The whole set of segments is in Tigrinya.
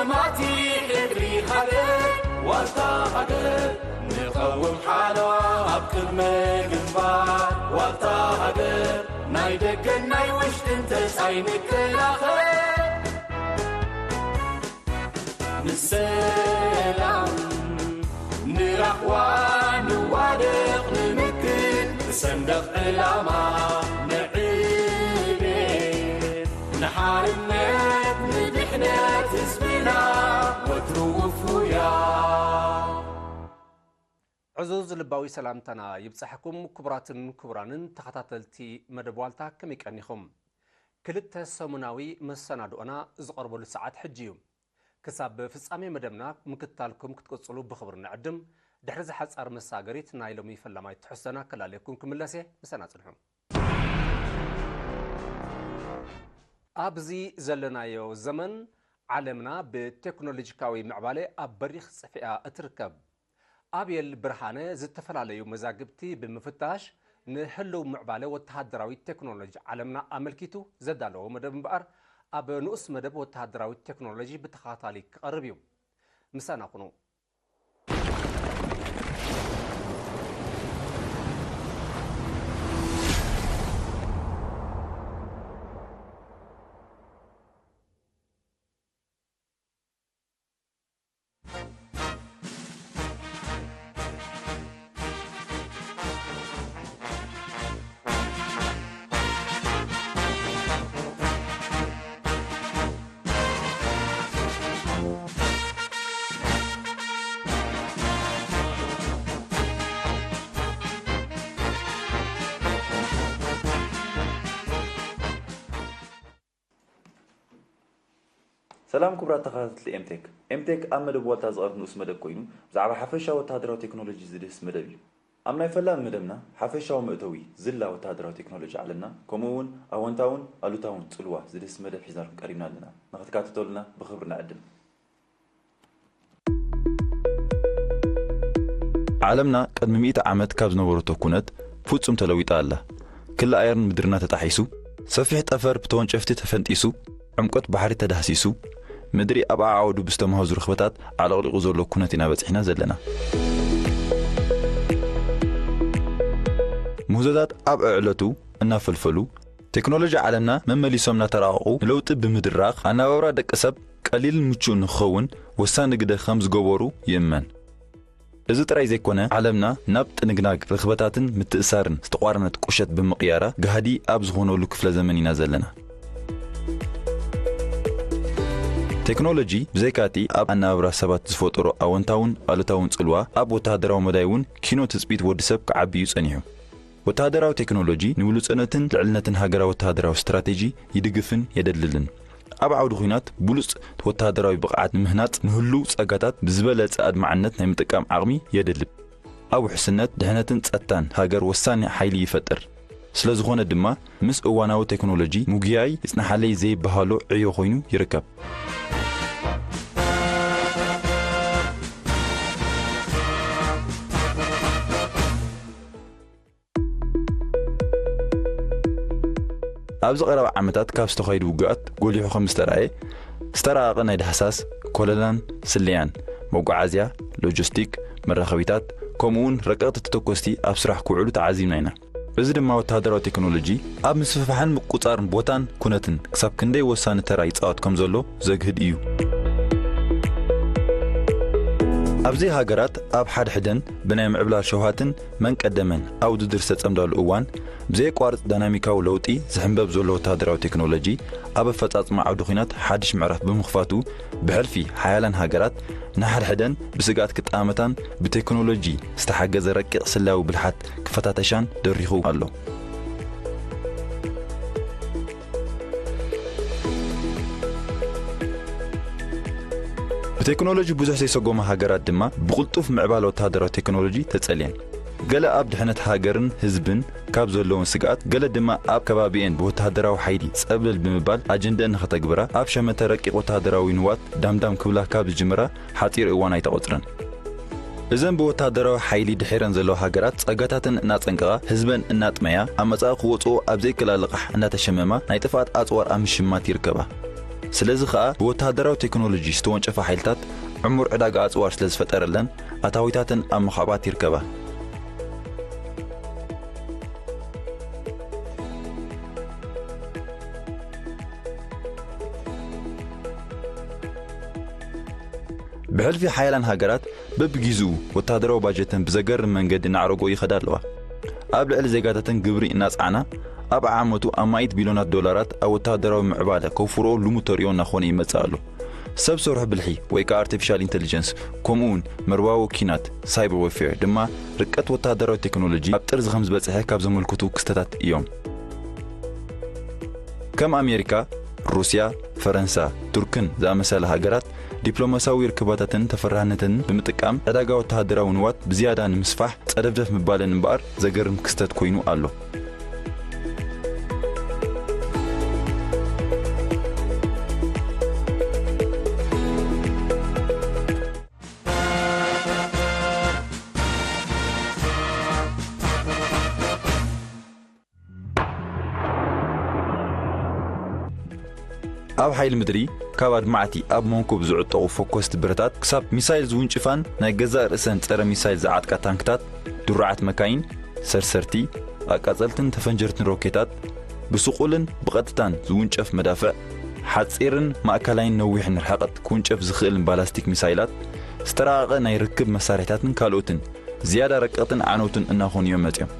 ማቲ ሕድሪ ሃገር ዋልታ ሃገር ንቐውም ሓለዋ ኣብ ቅድመ ግንባር ዋልታ ሃገር ናይ ደገን ናይ ውሽጥን ተጻይ ንከላኸል ንሰላም ንራህዋ ንዋደቕ ንምክን ብሰንደቕ ዕላማ ንዕቤት ንሓርነት ንድሕነት ህዝብና ወትሩ ውፉያ። ዕዙዝ ልባዊ ሰላምታና ይብጻሕኩም ክቡራትን ክቡራንን ተኸታተልቲ መደብ ዋልታ፣ ከመይ ቀኒኹም? ክልተ ሰሙናዊ መሰናድኦና ዝቐርበሉ ሰዓት ሕጂ እዩ። ክሳብ ፍጻሜ መደብና ምክትታልኩም ክትቅጽሉ ብኽብሪ ንዕድም። ድሕሪ እዚ ሓጻር መሳገሪት ናይ ሎሚ ፈላማይ ትሕዝቶና ከላለየኩም ክምለስ እየ። ምሳና ጽንሑ። ኣብዚ ዘለናዮ ዘመን ዓለምና ብቴክኖሎጂካዊ ምዕባለ ኣብ በሪኽ ጽፍያ እትርከብ። ኣቤል ብርሃነ ዝተፈላለዩ መዛግብቲ ብምፍታሽ ንህልው ምዕባለ ወተሃደራዊ ቴክኖሎጂ ዓለምና ኣመልኪቱ ዘዳለዎ መደብ እምበኣር ኣብ ንኡስ መደብ ወተሃደራዊ ቴክኖሎጂ ብተኸታታሊ ክቐርብ እዩ። ምሳና ኩኑ። ሰላም ክቡራት ተኸታተልቲ ኤምቴክ። ኤምቴክ ኣብ መደብ ዋልታ ዝቐርብ ንኡስ መደብ ኮይኑ፣ ብዛዕባ ሓፈሻዊ ወተሃደራዊ ቴክኖሎጂ ዝድህስ መደብ እዩ። ኣብ ናይ ፈላሚ መደብና፣ ሓፈሻዊ መእተዊ ዝላ ወተሃደራዊ ቴክኖሎጂ ዓለምና፣ ከምኡ እውን ኣወንታውን ኣሉታውን ጽልዋ ዝድህስ መደብ ሒዝናልኩም ቀሪብና ኣለና። ንኽትከታተሉና ብኽብሪ ንዕድም። ዓለምና ቅድሚ ሚእቲ ዓመት ካብ ዝነበረቶ ኩነት ፍጹም ተለዊጣ ኣላ። ክሊ ኣየርን ምድርና ተጣሒሱ፣ ሰፊሕ ጠፈር ብተወንጨፍቲ ተፈንጢሱ፣ ዕምቆት ባሕሪ ተዳህሲሱ፣ ምድሪ ኣብ ኣዓውዱ ብዝተማህዙ ርኽበታት ዓለቕሊቑ ዘሎ ኩነት ኢና በጺሕና ዘለና። ምህዞታት ኣብ ኣዕለቱ እናፈልፈሉ፣ ቴክኖሎጂ ዓለምና መመሊሶም እናተራቐቑ ንለውጢ ብምድራኽ፣ ኣነባብራ ደቂ ሰብ ቀሊልን ምቹእን ንክኸውን ወሳኒ ግደ ከም ዝገበሩ ይእመን። እዚ ጥራይ ዘይኮነ፣ ዓለምና ናብ ጥንግናግ ርኽበታትን ምትእሳርን ዝተቋረነት ቁሸት ብምቕያራ፣ ጋህዲ ኣብ ዝኾነሉ ክፍለ ዘመን ኢና ዘለና። ቴክኖሎጂ ብዘይካ'ቲ ኣብ ኣነባብራ ሰባት ዝፈጠሮ ኣወንታውን ኣሉታውን ጽልዋ፣ ኣብ ወተሃደራዊ መዳይ እውን ኪኖ ትጽቢት ወዲ ሰብ ክዓቢ እዩ ጸኒሑ። ወተሃደራዊ ቴክኖሎጂ ንብሉጽነትን ልዕልነትን ሃገራዊ ወተሃደራዊ ስትራቴጂ ይድግፍን የደልድልን። ኣብ ዓውዲ ኲናት ብሉጽ ወተሃደራዊ ብቕዓት ንምህናጽ፣ ንህሉው ጸጋታት ብዝበለጸ ኣድማዕነት ናይ ምጥቃም ዓቕሚ የደልብ። ኣብ ውሕስነት፣ ድሕነትን ጸጥታን ሃገር ወሳኒ ሓይሊ ይፈጥር። ስለ ዝኾነ ድማ፣ ምስ እዋናዊ ቴክኖሎጂ ምጉያይ ይጽንሓለይ ዘይበሃሎ ዕዮ ኮይኑ ይርከብ። ኣብዚ ቀረባ ዓመታት ካብ ዝተኻየዱ ውግኣት ጎሊሑ ከም ዝተራእየ፣ ዝተራቐቐ ናይ ዳህሳስ፣ ኮለላን ስለያን፣ መጓዓዝያ፣ ሎጂስቲክ፣ መራኸቢታት፣ ከምኡ'ውን ረቀቕቲ ተተኮስቲ ኣብ ስራሕ ክውዕሉ ተዓዚብና ኢና። እዚ ድማ ወተሃደራዊ ቴክኖሎጂ ኣብ ምስፍሕፋሕን ምቁጽጻርን ቦታን ኩነትን ክሳብ ክንደይ ወሳኒ ተራ ይጻወት ከም ዘሎ ዘግህድ እዩ። ኣብዚ ሃገራት ኣብ ሓድሕደን ብናይ ምዕብላል ሸውሃትን መን ቀደመን ኣብ ውድድር ዝተጸምዳሉ እዋን፣ ብዘየቋርጽ ዳይናሚካዊ ለውጢ ዝሕንበብ ዘሎ ወተሃደራዊ ቴክኖሎጂ፣ ኣብ ኣፈጻጽማ ዓውዲ ኲናት ሓድሽ ምዕራፍ ብምኽፋቱ፣ ብሕልፊ ሓያላን ሃገራት ንሓድሕደን ብስግኣት ክጠማመታን ብቴክኖሎጂ ዝተሓገዘ ረቂቕ ስለያዊ ብልሓት ክፈታተሻን ደሪኹ ኣሎ። ብቴክኖሎጂ ብዙሕ ዘይሰጎማ ሃገራት ድማ ብቕልጡፍ ምዕባለ ወተሃደራዊ ቴክኖሎጂ ተጸልየን። ገለ ኣብ ድሕነት ሃገርን ህዝብን ካብ ዘለወን ስግኣት፣ ገለ ድማ ኣብ ከባቢኤን ብወተሃደራዊ ሓይሊ ጸብለል ብምባል ኣጀንደአን ንኸተግብራ፣ ኣብ ሸመተ ረቂቕ ወተሃደራዊ ንዋት ዳምዳም ክብላ ካብ ዝጅምራ ሓጺር እዋን ኣይተቖጽረን። እዘን ብወተሃደራዊ ሓይሊ ድሒረን ዘለዋ ሃገራት፣ ጸጋታተን እናጸንቀቓ፣ ህዝበን እናጥመያ፣ ኣብ መጻኢ ክወጽኦ ኣብ ዘይክእላ ልቓሕ እናተሸመማ፣ ናይ ጥፍኣት ኣጽዋር ኣብ ምሽማት ይርከባ። ስለዚ ኸኣ ብወተሃደራዊ ቴክኖሎጂ ዝተወንጨፋ ሓይልታት ዕሙር ዕዳጋ ኣጽዋር ስለ ዝፈጠረለን ኣታዊታተን ኣብ ምኽዕባት ይርከባ። ብሕልፊ ሓያላን ሃገራት በብጊዝኡ ወተሃደራዊ ባጀተን ብዘገርም መንገዲ እናዕረጎ ይኸዳ ኣለዋ። ኣብ ልዕሊ ዜጋታተን ግብሪ እናጸዓና ኣብ ዓመቱ ኣማኢት ቢልዮናት ዶላራት ኣብ ወተሃደራዊ ምዕባለ ከውፍርኦ ልሙድ ተርእዮ እናኾነ ይመጽእ ኣሎ። ሰብ ሰርሑ ብልሒ ወይ ከኣ ኣርቲፊሻል ኢንተሊጀንስ ከምኡ እውን መርባዊ ኲናት ሳይበር ዎርፌር ድማ ርቀት ወተሃደራዊ ቴክኖሎጂ ኣብ ጥርዚ ከም ዝበጽሐ ካብ ዘመልክቱ ክስተታት እዮም። ከም ኣሜሪካ፣ ሩስያ፣ ፈረንሳ፣ ቱርክን ዝኣመሰላ ሃገራት ዲፕሎማሲያዊ ርክባታትን ተፈራህነትን ብምጥቃም ዕዳጋ ወተሃደራዊ ንዋት ብዝያዳ ንምስፋሕ ጸደፍደፍ ምባለን እምበኣር ዘገርም ክስተት ኮይኑ ኣሎ። ኣብ ሓይሊ ምድሪ ካብ ኣድማዕቲ ኣብ መንኩብ ዝዕጠቑ ፈኮስቲ ብረታት ክሳብ ሚሳይል ዝውንጭፋን ናይ ገዛእ ርእሰን ጸረ ሚሳይል ዝዓጥቃ ታንክታት፣ ድሩዓት መካይን፣ ሰርሰርቲ፣ ኣቃጸልትን ተፈንጀርትን ሮኬታት፣ ብስቑልን ብቐጥታን ዝውንጨፍ መዳፍዕ፣ ሓጺርን ማእከላይን ነዊሕን ርሕቐት ክውንጨፍ ዝኽእልን ባላስቲክ ሚሳይላት፣ ዝተራቐቐ ናይ ርክብ መሳርሒታትን ካልኦትን ዝያዳ ረቀቕትን ዓነውትን እናኾኑ እዮም መጺኦም።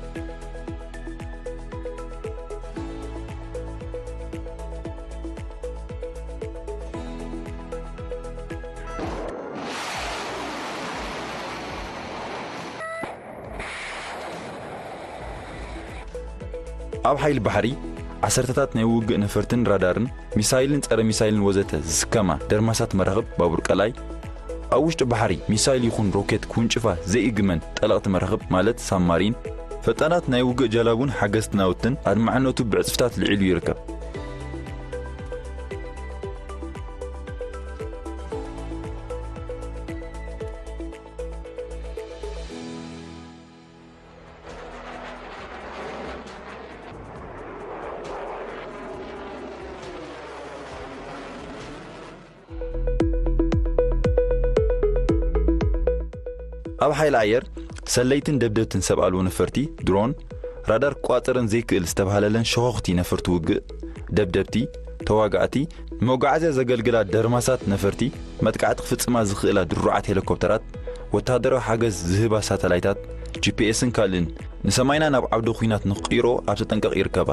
ኣብ ሓይሊ ባሕሪ፣ ዓሰርተታት ናይ ውግእ ነፈርትን ራዳርን፣ ሚሳይልን ጸረ ሚሳይልን ወዘተ ዝስከማ ደርማሳት መራኽብ ባቡር ቀላይ፣ ኣብ ውሽጢ ባሕሪ ሚሳይል ይኹን ሮኬት ክውንጭፋ ዘይእግመን ጠለቕቲ መራኽብ ማለት ሳብማሪን፣ ፈጣናት ናይ ውግእ ጀላቡን ሓገዝቲ ናውትን ኣድማዕነቱ ብዕጽፍታት ልዒሉ ይርከብ። ኣብ ሓይሊ ኣየር፣ ሰለይትን ደብደብትን ሰብ ኣልቦ ነፈርቲ፣ ድሮን፣ ራዳር ክቋጸረን ዘይክእል ዝተባህለለን ሸኾኽቲ ነፈርቲ ውግእ፣ ደብደብቲ፣ ተዋጋእቲ፣ ንመጓዓዝያ ዘገልግላ ደርማሳት ነፈርቲ፣ መጥቃዕቲ ክፍጽማ ዝኽእላ ድሩዓት ሄሊኮፕተራት፣ ወተሃደራዊ ሓገዝ ዝህባ ሳተላይታት፣ ጂ ፒ ኤስን ካልእን፣ ንሰማይና ናብ ዓውደ ኲናት ንኽቕይሮ ኣብ ተጠንቀቕ ይርከባ።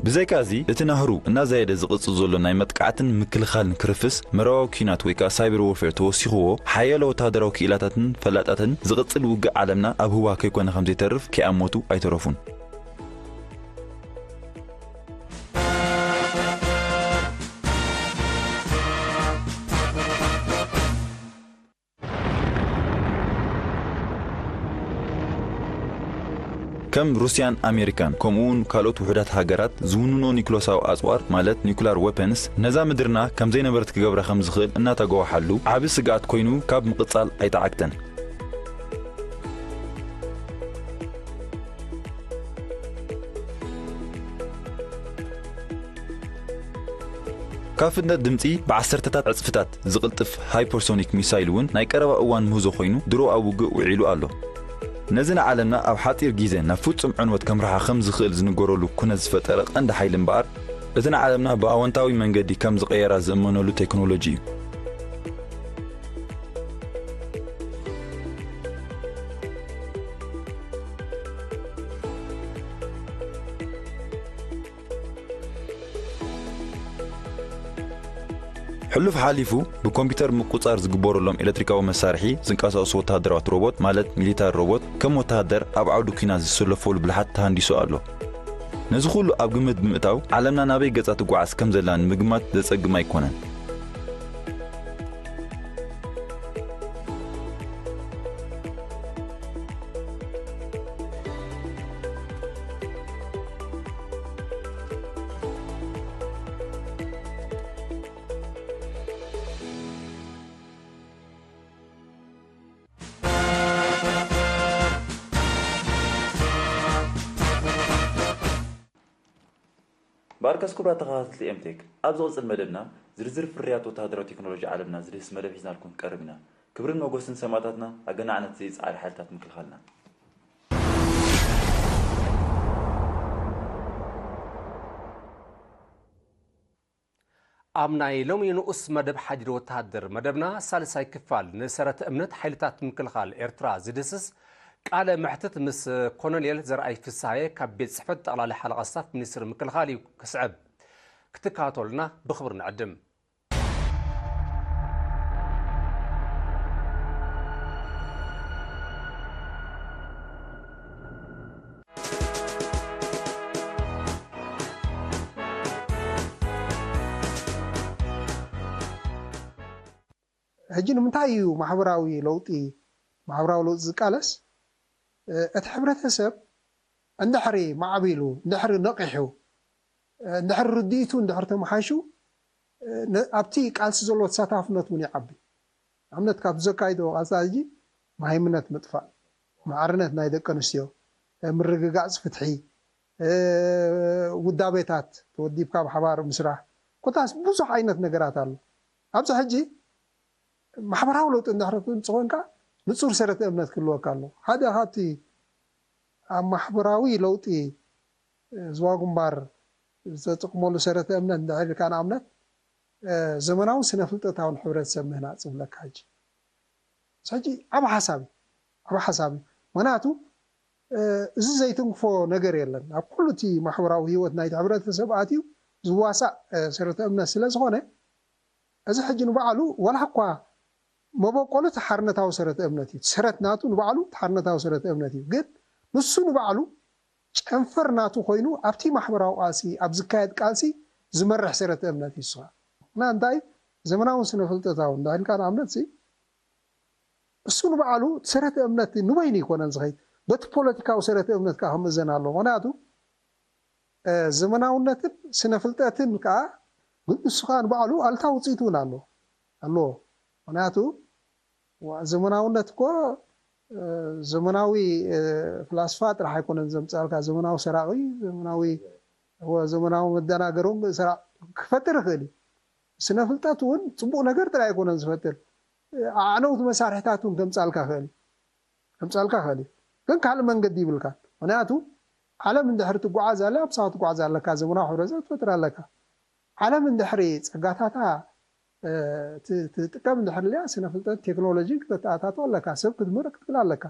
ብዘይካዚ፣ እቲ ናህሩ እናዛየደ ዝቕጽል ዘሎ ናይ መጥቃዕትን ምክልኻልን ክርፍስ መረባዊ ኲናት ወይ ከኣ ሳይበር ዎርፌር ተወሲኽዎ፣ ሓያሎ ወተሃደራዊ ክኢላታትን ፈላጣትን ዝቕጽል ውግእ ዓለምና ኣብ ህዋ ከይኮነ ከም ዘይተርፍ ከይኣመቱ ኣይተረፉን። ከም ሩስያን ኣሜሪካን ከምኡውን ካልኦት ውሑዳት ሃገራት ዝውንኖ ኒኩለሳዊ ኣጽዋር ማለት ኒኩላር ዌፐንስ ነዛ ምድርና ከም ዘይነበረት ክገብራ ከም ዝኽእል እናተገዋሓሉ ዓቢ ስግኣት ኮይኑ ካብ ምቕጻል ኣይተዓግተን። ካብ ፍጥነት ድምጺ ብዓሰርተታት ዕጽፍታት ዝቕልጥፍ ሃይፐርሶኒክ ሚሳይል እውን ናይ ቀረባ እዋን ምህዞ ኮይኑ ድሮ ኣብ ውግእ ውዒሉ ኣሎ። ነዚ ንዓለምና ኣብ ሓጺር ግዜ ናብ ፍጹም ዕንወት ከምርሓ ከም ዝኽእል ዝንገረሉ ኩነት ዝፈጠረ ቀንዲ ሓይሊ እምበኣር፣ እቲ ንዓለምና ብኣወንታዊ መንገዲ ከም ዝቐየራ ዝእመነሉ ቴክኖሎጂ እዩ። ሕሉፍ ሓሊፉ ብኮምፒውተር ምቁጻር ዝግበረሎም ኤሌክትሪካዊ መሳርሒ ዝንቀሳቐሱ ወተሃደራዋት ሮቦት ማለት ሚሊታሪ ሮቦት ከም ወተሃደር ኣብ ዓውዲ ኲናት ዝስለፈሉ ብልሓት ተሃንዲሱ ኣሎ። ነዚ ኩሉ ኣብ ግምት ብምእታው ዓለምና ናበይ ገጻ ትጓዓዝ ከም ዘላ ንምግማት ዘጸግም ኣይኮነን። እምበኣርከስ ክቡራት ተኸታተልቲ ኤምቴክ፣ ኣብ ዝቕጽል መደብና ዝርዝር ፍርያት ወተሃደራዊ ቴክኖሎጂ ዓለምና ዝድህስ መደብ ሒዝናልኩም ክንቀርብ ኢና። ክብርን መጎስን ሰማእታትና፣ ኣገናዕነት ዘይጸዓር ሓይልታት ምክልኻልና። ኣብ ናይ ሎሚ ንኡስ መደብ ሓዲር ወተሃደር መደብና ሳልሳይ ክፋል ንሰረተ እምነት ሓይልታት ምክልኻል ኤርትራ ዝድህስስ ቃለ መሕትት ምስ ኮሎኔል ዘርኣይ ፍስሃየ ካብ ቤት ጽሕፈት ጠቕላሊ ሓለቓ ስታፍ ሚኒስትሪ ምክልኻል እዩ ክስዕብ። ክትከታተሉና ብኽብሪ ንዕድም። ሕጂ ንምንታይ እዩ ማሕበራዊ ለውጢ፣ ማሕበራዊ ለውጢ ዝቃለስ? እ፣ እቲ ሕብረተሰብ እንድሕሪ ማዕቢሉ፣ እንድሕሪ ነቒሑ፣ እ፣ እንድሕሪ ርድኢቱ እንድሕሪ ተመሓይሹ፣ እ፣ ነ-፣ ኣብቲ ቃልሲ ዘሎ ተሳታፍነት እውን ይዓቢ። ንኣብነት ካብቲ ዘካይዶ ቃልሲ ሕጂ መሃይምነት ምጥፋእ፣ ማዕርነት ናይ ደቂ ኣንስትዮ፣ እ፣ ምርግጋጽ ፍትሒ፣ እ፣ ውዳቤታት ተወዲብካ ብሓባር ምስራሕ፣ ኮታስ ብዙሕ ዓይነት ነገራት ኣሎ። ኣብዚ ሕጂ ማሕበራዊ ለውጢ እንድሕሪ ክትምጽእ ኮንካ፣ ንጹር ሰረተ እምነት ክህልወካ ኣለዎ። ሓደ ካብቲ ኣብ ማሕበራዊ ለውጢ፣ እ፣ ዞባ ግንባር ዝተጠቕመሉ ሰረተ እምነት እንድሕሪ ኢልካ ንኣብነት፣ እ፣ ዘመናውን ስነ ፍልጠታውን ሕብረተሰብ ምህናጽ ይብለካ። ሕጂ፣ ሕጂ ዓቢ ሓሳብ እዩ። ዓቢ ሓሳብ እዩ። ምኽንያቱ፣ እ፣ እዚ ዘይትንክፎ ነገር የለን። ኣብ ኩሉ እቲ ማሕበራዊ ህይወት ናይቲ ሕብረተሰብ ኣትዩ ዝዋሳእ፣ እ፣ ሰረተ እምነት ስለ ዝኾነ፣ እዚ ሕጂ ንባዕሉ ዋላ እኳ መበቆሉ እቲ ሓርነታዊ ሰረተ እምነት እዩ። እቲ ሰረት ናቱ ንባዕሉ እቲ ሓርነታዊ ሰረተ እምነት እዩ። ግን ንሱ ንባዕሉ ጨንፈር ናቱ ኮይኑ ኣብቲ ማሕበራዊ ቃልሲ፣ ኣብ ዝካየድ ቃልሲ ዝመርሕ ሰረተ እምነት እዩ። ንስኻ እና እንታይ ዘመናውን ስነ ፍልጠታውን እንዳ ኢልካ ንኣብነት ሲ፣ እሱ ንባዕሉ እቲ ሰረተ እምነት ንበይኑ ኣይኮነን ዝኸይድ፣ በቲ ፖለቲካዊ ሰረተ እምነት ከኣ ክምእዘን ኣለዎ። ምኽንያቱ፣ እ፣ ዘመናውነትን ስነ ፍልጠትን ከኣ፣ ግን ንሱ ከኣ ንባዕሉ ኣሉታዊ ውጽኢት እውን ኣለዎ፣ ኣለዎ። ምኽንያቱ፣ ዋ-፣ ዘመናውነት እኮ፣ እ፣ ዘመናዊ፣ እ፣ ፍላስፋ ጥራሕ ኣይኮነን ዘምጽኣልካ፣ ዘመናዊ ሰራቒ፣ ዘመናዊ፣ ወ-፣ ዘመናዊ መደናገሪ እውን ሰራ-፣ ክፈጥር ይኽእል እዩ። ስነ ፍልጠት እውን ጽቡቕ ነገር ጥራይ ኣይኮነን ዝፈጥር፣ ኣዕነውቲ መሳርሕታት እውን ከምጻልካ ክእል፣ ከምጻልካ ክእል እዩ። ግን ካልእ መንገዲ ይብልካ። ምኽንያቱ፣ ዓለም እንድሕሪ ትጓዓዝ ኣላ፣ ምሳኻ ትጓዓዝ ኣለካ፣ ዘመናዊ ሕብረተሰብ ትፈጥር ኣለካ። ዓለም እንድሕሪ ጸጋታታ፣ እ፣ ት-፣ ትጥቀም እንድሕሪ ኣልያ፣ ስነ ፍልጠት፣ ቴክኖሎጂ ክተተኣታቶ ኣለካ፣ ሰብ ክትምህር ክትክእል ኣለካ።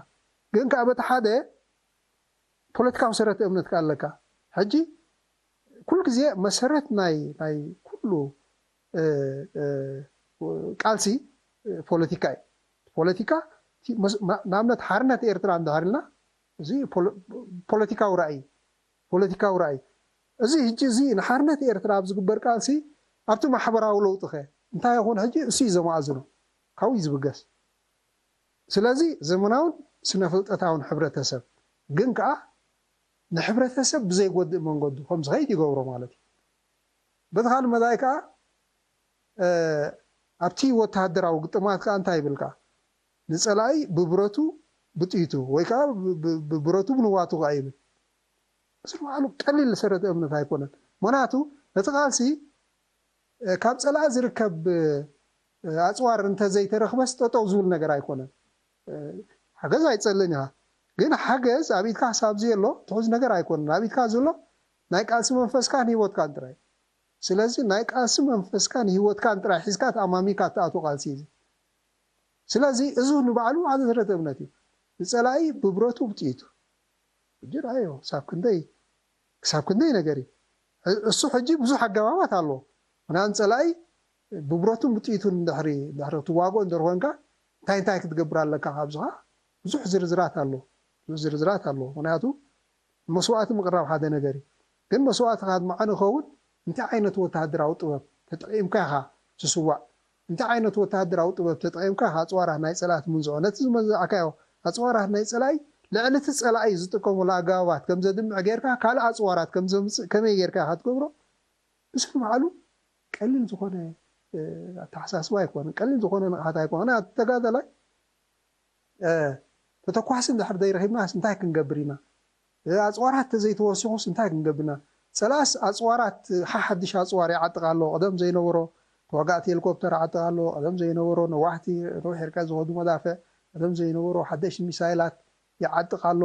ግን ከኣ በቲ ሓደ ፖለቲካዊ ሰረተ እምነት ከኣ ኣለካ። ሕጂ ኩሉ ግዜ መሰረት ናይ፣ ናይ ኩሉ፣ እ፣ እ፣ ቃልሲ፣ እ፣ ፖለቲካ እዩ። ፖለቲካ፣ እቲ መስ-፣ ማ-፣ ንኣብነት ሓርነት ኤርትራ እንድሕር ኢልና፣ እዚ ፖለ-፣ ፖለቲካዊ ራእይ፣ ፖለቲካዊ ራእይ። እዚ ሕጂ እዚ ንሓርነት ኤርትራ ኣብ ዝግበር ቃልሲ፣ ኣብቲ ማሕበራዊ ለውጢ ኸ እንታይ ይኹን ሕጂ እሱ እዩ ዘማእዝኖ፣ ካብኡ እዩ ዝብገስ። ስለዚ ዘመናውን ስነ ፍልጠታውን ሕብረተሰብ ግን ከኣ ንሕብረተሰብ ብዘይጎድእ መንገዱ ከም ዝኸይድ ይገብሮ ማለት እዩ። በቲ ካልእ መዳይ ከኣ፣ እ፣ ኣብቲ ወተሃደራዊ ግጥማት ከኣ እንታይ ይብል ከኣ? ንጸላኢ ብብረቱ ብጥይቱ ወይ ከኣ ብ-፣ ብ-፣ ብብረቱ ብንዋቱ ከኣ ይብል። እዚ ንባዕሉ ቀሊል ሰረተ እምነት ኣይኮነን። ምኽንያቱ ነቲ ቃልሲ፣ እ፣ ካብ ጸላኢ ዝርከብ፣ እ፣ ኣጽዋር እንተዘይተረኽበስ ጠጠው ዝብል ነገር ኣይኮነን። እ፣ ሓገዝ ኣይጸልን ኢኻ። ግን ሓገዝ ኣብ ኢድካ ክሳብ ዘየሎ ትሑዝ ነገር ኣይኮነን። ኣብ ኢድካ ዘሎ ናይ ቃልሲ መንፈስካን ህይወትካን ጥራይ። ስለዚ ናይ ቃልሲ መንፈስካን ህይወትካን ጥራይ ሒዝካ ተኣማሚንካ እትኣትዎ ቃልሲ እዩ። ስለዚ እዚ ንባዕሉ ሓደ ሰረተ እምነት እዩ። ንጸላኢ ብብረቱ ብጥይቱ። ሕጂ ረኣዮ፣ ክሳብ ክንደይ፣ ክሳብ ክንደይ ነገር እዩ። እ-፣ እሱ ሕጂ ብዙሕ ኣገባባት ኣለዎ። ምክንያቱ ንጸላኢ ብብረቱን ብጥይቱን እንድሕሪ፣ እንድሕሪ ትዋግኦ እንድሕሪ ኮንካ፣ እንታይ እንታይ ክትገብር ኣለካ ካብዚ ከኣ ብዙሕ ዝርዝራት ኣሎ። ብዙሕ ዝርዝራት ኣሎ። ምክንያቱ መስዋእቲ ምቕራብ ሓደ ነገር እዩ። ግን መስዋእቲ ካብ መዓኑ ክኸውን እንታይ ዓይነት ወተሃደራዊ ጥበብ ተጠቒምካ ኢኻ ትስዋእ? እንታይ ዓይነት ወተሃደራዊ ጥበብ ተጠቒምካ ኢኻ ኣጽዋራት ናይ ጸላእቲ ምንዝዖ? ነቲ ዝመዛዕካዮ ኣጽዋራት ናይ ጸላኢ ልዕሊ እቲ ጸላኢ ዝጥቀመሉ ኣገባባት ከም ዘድምዕ ጌርካ ካልእ ኣጽዋራት ከም ዘምጽእ ከመይ ጌርካ ኢኻ ትገብሮ? እዚ ንባዕሉ ቀሊል ዝኾነ፣ እ፣ ኣተሓሳስባ ኣይኮነን። ቀሊል ዝኾነ ንቕሓት ኣይኮነን። እቲ ተጋዳላይ እ፣ ተተኳሲ እንድሕር ዘይረኺብናስ እንታይ ክንገብር ኢና? እ፣ ኣጽዋራት ተዘይተወሲኹስ እንታይ ክንገብር ኢና? ሰላስ ኣፅዋራት ሓሓድሽ ኣፅዋር ይዓጥቕ ኣሎ። ቀደም ዘይነበሮ ተዋጋእቲ ሄሊኮፕተር ይዓጥቕ ኣሎ። ቀደም ዘይነበሮ ነዋሕቲ ነዊሕ ርቀት ዝኸዱ መዳፍዕ፣ ቀደም ዘይነበሮ ሓደሽቲ ሚሳይላት ይዓጥቕ ኣሎ።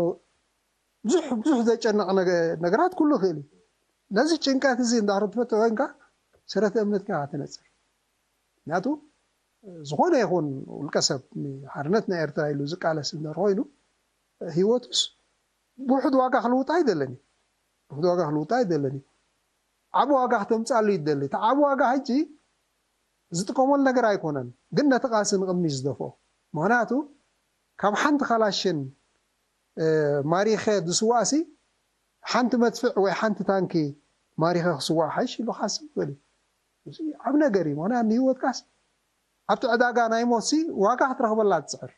ብዙሕ ብዙሕ ዘጨንቕ ነገራት ኩሉ ይኽእል እዩ። ነዚ ጭንቀት እዚ እንዳሕር ትፈትሕ ኮይንካ ሰረተ እምነትካ ትነፅር። ምክንያቱ ዝኾነ ይኹን ውልቀ ሰብ ንሓርነት ናይ ኤርትራ ኢሉ ዝቃለስ እንድሕር ኮይኑ ህይወቱስ ብውሕድ ዋጋ ክልውጣ ኣይደልን እዩ። ብውሕድ ዋጋ ክልውጣ ኣይደልን እዩ። ዓቢ ዋጋ ክተምፅኣሉ ይደሊ። እቲ ዓቢ ዋጋ ሕጂ ዝጥቀመሉ ነገር ኣይኮነን፣ ግን ነቲ ቃልሲ ንቕድሚ ዝደፍኦ። ምክንያቱ ካብ ሓንቲ ካላሽን ማሪኸ ዝስዋእሲ ሓንቲ መድፍዕ ወይ ሓንቲ ታንኪ ማሪኸ ክስዋእ ሓይሽ ኢሉ ክሓስብ ይኽእል እዩ። እዚ ዓብ ነገር እዩ። ምክንያት ንህይወትካስ ኣብቲ ዕዳጋ ናይ ሞትሲ ዋጋ ክትረኽበላ ትፅዕር።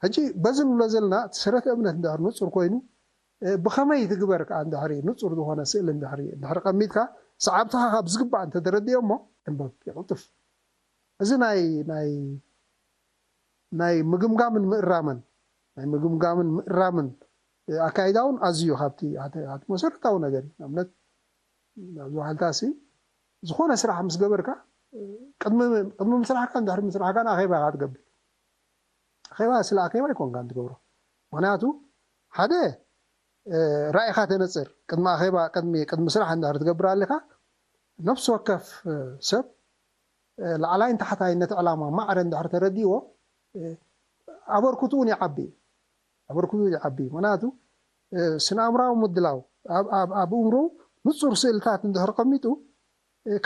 ሕጂ በዚ ንብሎ ዘለና እቲ ሰረተ እምነት እንድሕር ንፁር ኮይኑ ብኸመይ ትግበር ከዓ እንድሕር ንፁር ዝኾነ ስእሊ እንድሕር እንድሕር ቀሚጥካ ሰዓብትኻ ካብ ዝግባእ እንተተረድዮ እሞ እንበብ ይቕልጥፍ። እዚ ናይ ናይ ናይ ምግምጋምን ምእራምን ናይ ምግምጋምን ምእራምን ኣካይዳ እውን ኣዝዩ ካብቲ መሰረታዊ ነገር እዩ። ንኣብነት ኣብዚ ዋሕልታ ሲ ዝኾነ ስራሕ ምስ ገበርካ ቅድሚ ምስራሕካ እንድሕሪ ምስራሕካ ንኣኼባ ኢኻ ትገብር። ኣኼባ ስለ ኣኼባ ኣይኮንካን ትገብሮ። ምክንያቱ ሓደ ራኢኻ ተነፅር። ቅድሚ ኣኼባ ቅድሚ ቅድሚ ስራሕ እንድሕሪ ትገብር ኣለካ ነፍሲ ወከፍ ሰብ ላዕላይን ታሕታይን ነቲ ዕላማ ማዕረ እንድሕር ተረዲእዎ ኣበርክትኡ እውን ይዓቢ እዩ። ኣበርክትኡ ይዓቢ እዩ። ምክንያቱ ስነ ኣእምራዊ ምድላው ኣብ እምርኡ ንፁር ስእልታት እንድሕር ቀሚጡ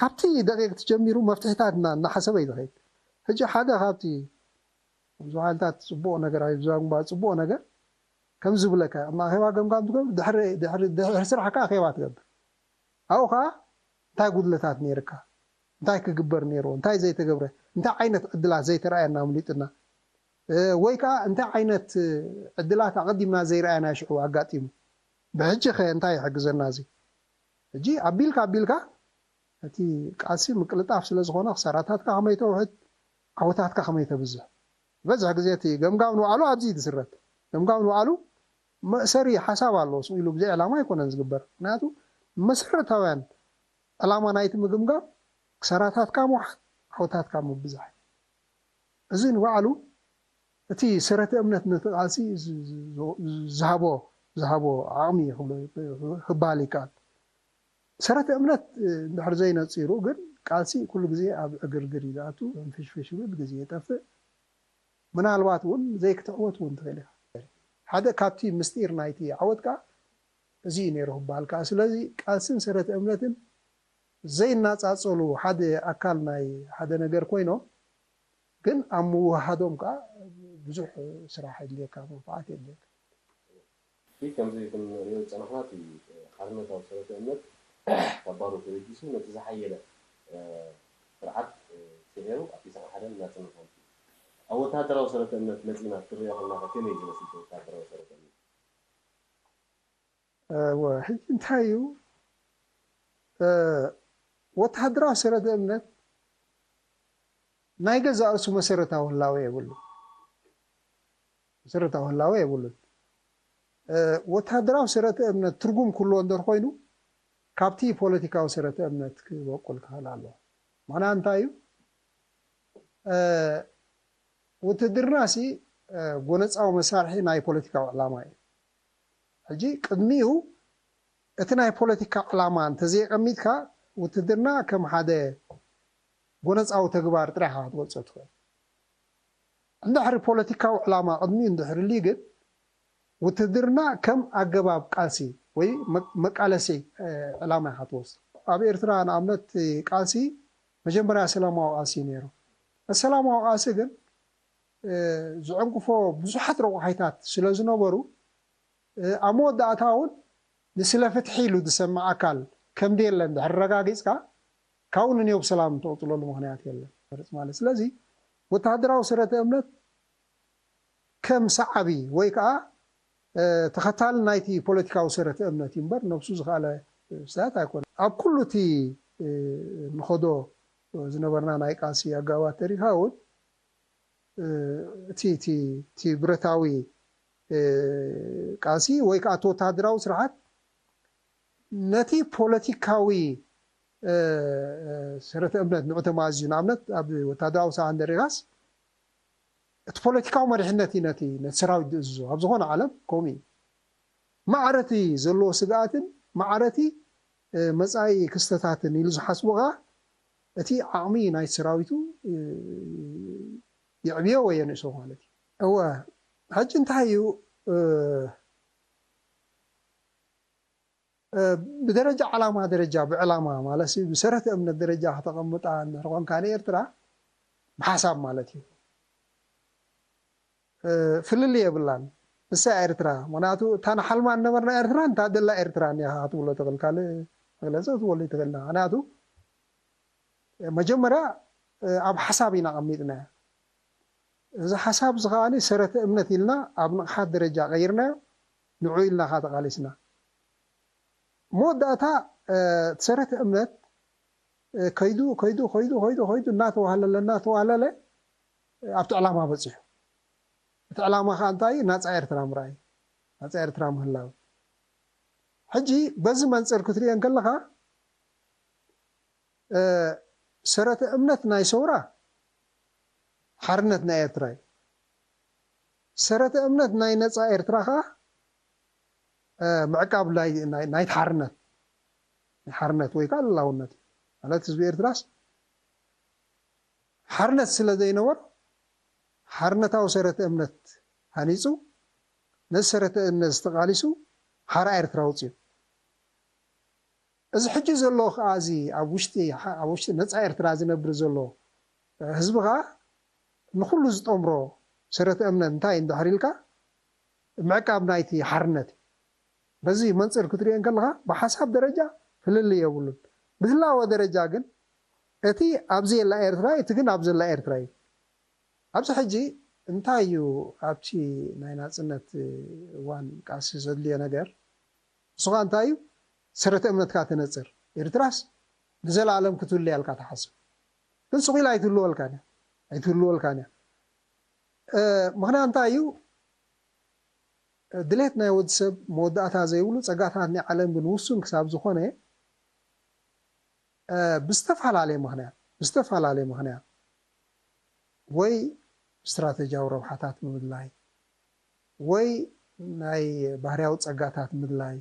ካብቲ ደቂቅቲ ጀሚሩ መፍትሕታት እናሓሰበ እዩ ዝኸይድ። ሕጂ ሓደ ካብቲ ኣብዚ ሓልታት ፅቡቕ ነገር ኣብ ዛጉምባ ፅቡቕ ነገር ከም ዝብለካ ኣብ ኣኼባ ገምጋም ትገብር ድሕሪ ስራሕ ከዓ ኣኼባ ትገብር። ኣብኡ ከዓ እንታይ ጉድለታት ነይርካ፣ እንታይ ክግበር ነይርዎ፣ እንታይ ዘይተገብረ፣ እንታይ ዓይነት ዕድላት ዘይተረኣየና ኣምሊጥና፣ ወይ ከዓ እንታይ ዓይነት ዕድላት ኣቐዲምና ዘይረኣየና ሽዑ ኣጋጢሙ፣ ብሕጂ ከ እንታይ ይሕግዘና እዚ? ሕጂ ኣቢልካ ኣቢልካ እቲ ቃልሲ ምቅልጣፍ ስለ ዝኾነ ክሳራታትካ ከመይ ተውሕድ፣ ዓወታትካ ከመይ ተብዝሕ። ዝበዝሕ ግዜ እቲ ገምጋም ንባዕሉ ኣብዚ እዩ ዝስረት። ገምጋም ንባዕሉ መእሰሪ ሓሳብ ኣለዎ። ስቕ ኢሉ ብዘይ ዕላማ ኣይኮነን ዝግበር። ምክንያቱ መሰረታውያን ዕላማ ናይቲ ምግምጋም ክሳራታትካ ምውሓድ፣ ዓወታትካ ምብዛሕ። እዚ ንባዕሉ እቲ ሰረተ እምነት ነቲ ቃልሲ ዝሃቦ ዝሃቦ ዓቕሚ ክበሃል ይከኣል። ሰረተ እምነት እንድሕር ዘይነፂሩ ግን ቃልሲ ኩሉ ግዜ ኣብ ዕግርግር እዩ ዝኣቱ፣ ፍሽፍሽ ይብል፣ ግዜ ይጠፍእ። ምናልባት እውን ዘይክትዕወት እውን ትኽእል ኢኻ። ሓደ ካብቲ ምስጢር ናይቲ ዓወት ከዓ እዚ እዩ ነይሩ ክበሃል ከዓ። ስለዚ ቃልስን ሰረተ እምነትን ዘይናፃፀሉ ሓደ ኣካል ናይ ሓደ ነገር ኮይኖም ግን ኣብ ምውሃዶም ከዓ ብዙሕ ስራሕ የድልየካ፣ መንፋዓት የድልየካ። እቲ ከምዚ ክንሪኦ ዝፀናሕና እቲ ሓርነታዊ ሰረተ እምነት ካብ ባሮ ተበጊሱ ነቲ ዝሓየለ ስርዓት ስዒሩ ኣብቲ ሰብዓ ሓደን እናፀንሖም ኣብ ወታደራዊ ሰረተ እምነት መፂና ክትሪኦ ከለና ከ ከመይ ዝመስል እቲ ወታደራዊ ሰረተ እምነት? እወ፣ ሕጂ እንታይ እዩ ወተሃደራዊ ሰረተ እምነት ናይ ገዛእ ርእሱ መሰረታዊ ህላወ የብሉ። መሰረታዊ ህላወ የብሉን። ወተሃደራዊ ሰረተ እምነት ትርጉም ክህልዎ እንድሕር ኮይኑ ካብቲ ፖለቲካዊ ሰረተ እምነት ክበቁል ክኽእል ኣለዎ። ምኽንያት እንታይ እዩ? ውትድርና ሲ ጎነፃዊ መሳርሒ ናይ ፖለቲካዊ ዕላማ እዩ። ሕጂ ቅድሚኡ እቲ ናይ ፖለቲካ ዕላማ እንተዘየቀሚጥካ ውትድርና ከም ሓደ ጎነፃዊ ተግባር ጥራይ ኢኻ ክትገልፆ ትኽእል። እንድሕሪ ፖለቲካዊ ዕላማ ቅድሚኡ እንድሕር ህልዩ ግን ውትድርና ከም ኣገባብ ቃልሲ ወይ መቃለሲ ዕላማ ኢኻ ትወስዶ። ኣብ ኤርትራ ንኣብነት ቃልሲ መጀመርያ ሰላማዊ ቃልሲ እዩ ነይሩ። ሰላማዊ ቃልሲ ግን ዝዕንቅፎ ብዙሓት ረቑሓይታት ስለ ዝነበሩ ኣብ መወዳእታ እውን ንስለ ፍትሒ ኢሉ ዝሰምዕ ኣካል ከም ደየለ እንድሕር ረጋጊፅካ ካብኡ ንንዮብ ሰላም ተቕፅለሉ ምኽንያት የለን። ማለት ስለዚ ወተሃደራዊ ሰረተ እምነት ከም ሰዓቢ ወይ ከዓ ተኸታሊ ናይቲ ፖለቲካዊ ሰረተ እምነት እዩ እምበር ነብሱ ዝኸኣለ ስታት ኣይኮነ። ኣብ ኩሉ እቲ ንኸዶ ዝነበርና ናይ ቃልሲ ኣጋባት ተሪኻ እውን እቲ እቲ እቲ ብረታዊ ቃልሲ ወይ ከዓ እቲ ወተሃደራዊ ስርዓት ነቲ ፖለቲካዊ ሰረተ እምነት ንዑ ተማዝዩ ንኣብነት ኣብ ወታደራዊ ሰዓን ደሪጋስ እቲ ፖለቲካዊ መሪሕነት እዩ ነቲ ነቲ ሰራዊት ዝእዝዞ ኣብ ዝኾነ ዓለም ከምኡ እዩ። ማዕረቲ ዘለዎ ስግኣትን ማዕረቲ መፃኢ ክስተታትን ኢሉ ዝሓስቦ ከዓ እቲ ዓቕሚ ናይ ሰራዊቱ የዕብዮ ወይ የንእሶ ማለት እዩ። እወ፣ ሕጂ እንታይ እዩ ብደረጃ ዓላማ ደረጃ ብዕላማ ማለት ብሰረተ እምነት ደረጃ ከተቐምጣ እንድሕር ኮንካ ንኤርትራ ብሓሳብ ማለት እዩ ፍልልይ የብላን። ንሳ ኤርትራ ምክንያቱ እታ ንሓልማ እነበርና ኤርትራ እንታ ደላ ኤርትራ እኒኣ ክትብሎ ትኽእል ካልእ መግለፂ ክትብሎ ትኽእል ምክንያቱ መጀመርያ ኣብ ሓሳብ ኢና ቀሚጥና እዚ ሓሳብ እዚ ከዓ ሰረተ እምነት ኢልና ኣብ ንቕሓት ደረጃ ቀይርናዮ ንዑ ኢልና ካ ተቃሊስና መወዳእታ እቲ ሰረተ እምነት ከይዱ ከይዱ ከይዱ ከይዱ ከይዱ እናተዋህለለ እናተዋህለለ ኣብቲ ዕላማ በፂሑ እቲ ዕላማ ከዓ እንታይ ናፃ ኤርትራ ምርኣይ ናፃ ኤርትራ ምህላው ሕጂ በዚ መንፅር ክትሪኦ እንከለካ ሰረተ እምነት ናይ ሰውራ ሓርነት ናይ ኤርትራ እዩ። ሰረተ እምነት ናይ ነፃ ኤርትራ ከዓ ምዕቃብ ናይቲ ሓርነት ናይ ሓርነት ወይ ከዓ ልላውነት እዩ ማለት ህዝቢ ኤርትራስ ሓርነት ስለ ዘይነበሮ ሓርነታዊ ሰረተ እምነት ሃኒፁ ነዚ ሰረተ እምነት ዝተቃሊሱ ሓራ ኤርትራ ውፅኡ እዚ ሕጂ ዘሎ ከዓ እዚ ኣብ ውሽጢ ኣብ ውሽጢ ነፃ ኤርትራ ዝነብር ዘሎ ህዝቢ ከዓ ንኩሉ ዝጠምሮ ሰረተ እምነት እንታይ እንድሕር ኢልካ ምዕቃብ ናይቲ ሓርነት እዩ። በዚ መንፅር ክትሪኦ እንከለካ ብሓሳብ ደረጃ ፍልልይ የብሉን። ብህላወ ደረጃ ግን እቲ ኣብዚ የላ ኤርትራ እቲ ግን ኣብ ዘላ ኤርትራ እዩ። ኣብዚ ሕጂ እንታይ እዩ ኣብቲ ናይ ናፅነት እዋን ቃልሲ ዘድልዮ ነገር ንሱ ከዓ እንታይ እዩ ሰረተ እምነትካ ተነፅር ኤርትራስ ንዘለኣለም ክትህሉ እያ ኢልካ ትሓስብ ግን ስቕ ኢላ ኣይትህልወልካን እያ ኣይትህልወልካን እያ ምኽንያት እንታይ እዩ ድሌት ናይ ወዲ ሰብ መወዳእታ ዘይብሉ ጸጋታት ናይ ዓለም ግን ውሱን ክሳብ ዝኾነ ብዝተፈላለየ ምኽንያት ብዝተፈላለየ ምኽንያት ወይ ስትራተጂያዊ ረብሓታት ብምድላይ ወይ ናይ ባህርያዊ ጸጋታት ምድላይ